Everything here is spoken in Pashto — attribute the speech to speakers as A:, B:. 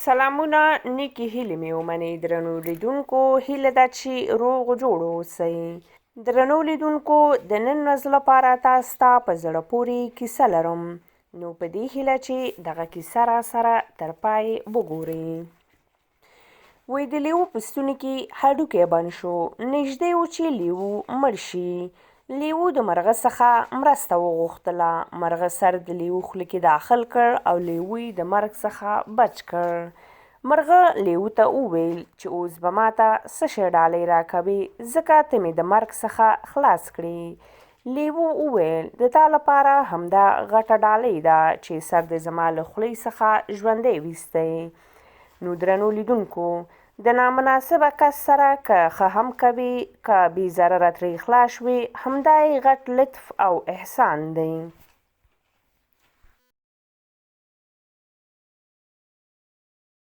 A: سلامونه نیکې هیلې مې ومنئ درنو لیدونکو، هیله ده چې روغ جوړ اوسئ. درنو لیدونکو، د نن ورځ لپاره تاسو ته په زړه پورې کیسه لرم، نو په دې هیله چې دغه کیسه راسره تر پای وګورئ. وایي د لیوه په ستوني کې هډوکی بند شو، نږدې و چې لیوه مړ شي. لیوه د مرغه څخه مرسته وغوښتله، مرغه سر د لیوه خوله کې داخل کړ او لیوه یې د مرګ څخه بچ کړ. مرغه لیوه ته وویل چې اوس به ماته څه شی ډالۍ راکوې، ځکه ته مې د مرګ څخه خلاص کړې. لیوه وویل د تا لپاره همدا غټه ډالۍ ده چې سر دې زما له خولې څخه ژوندی ویستی. نو درنو لیدونکو، د نامناسبه کس سره که ښه هم کوې، که بې ضرره ترې خلاص شوې، همدا یې غټ لطف او احسان دی.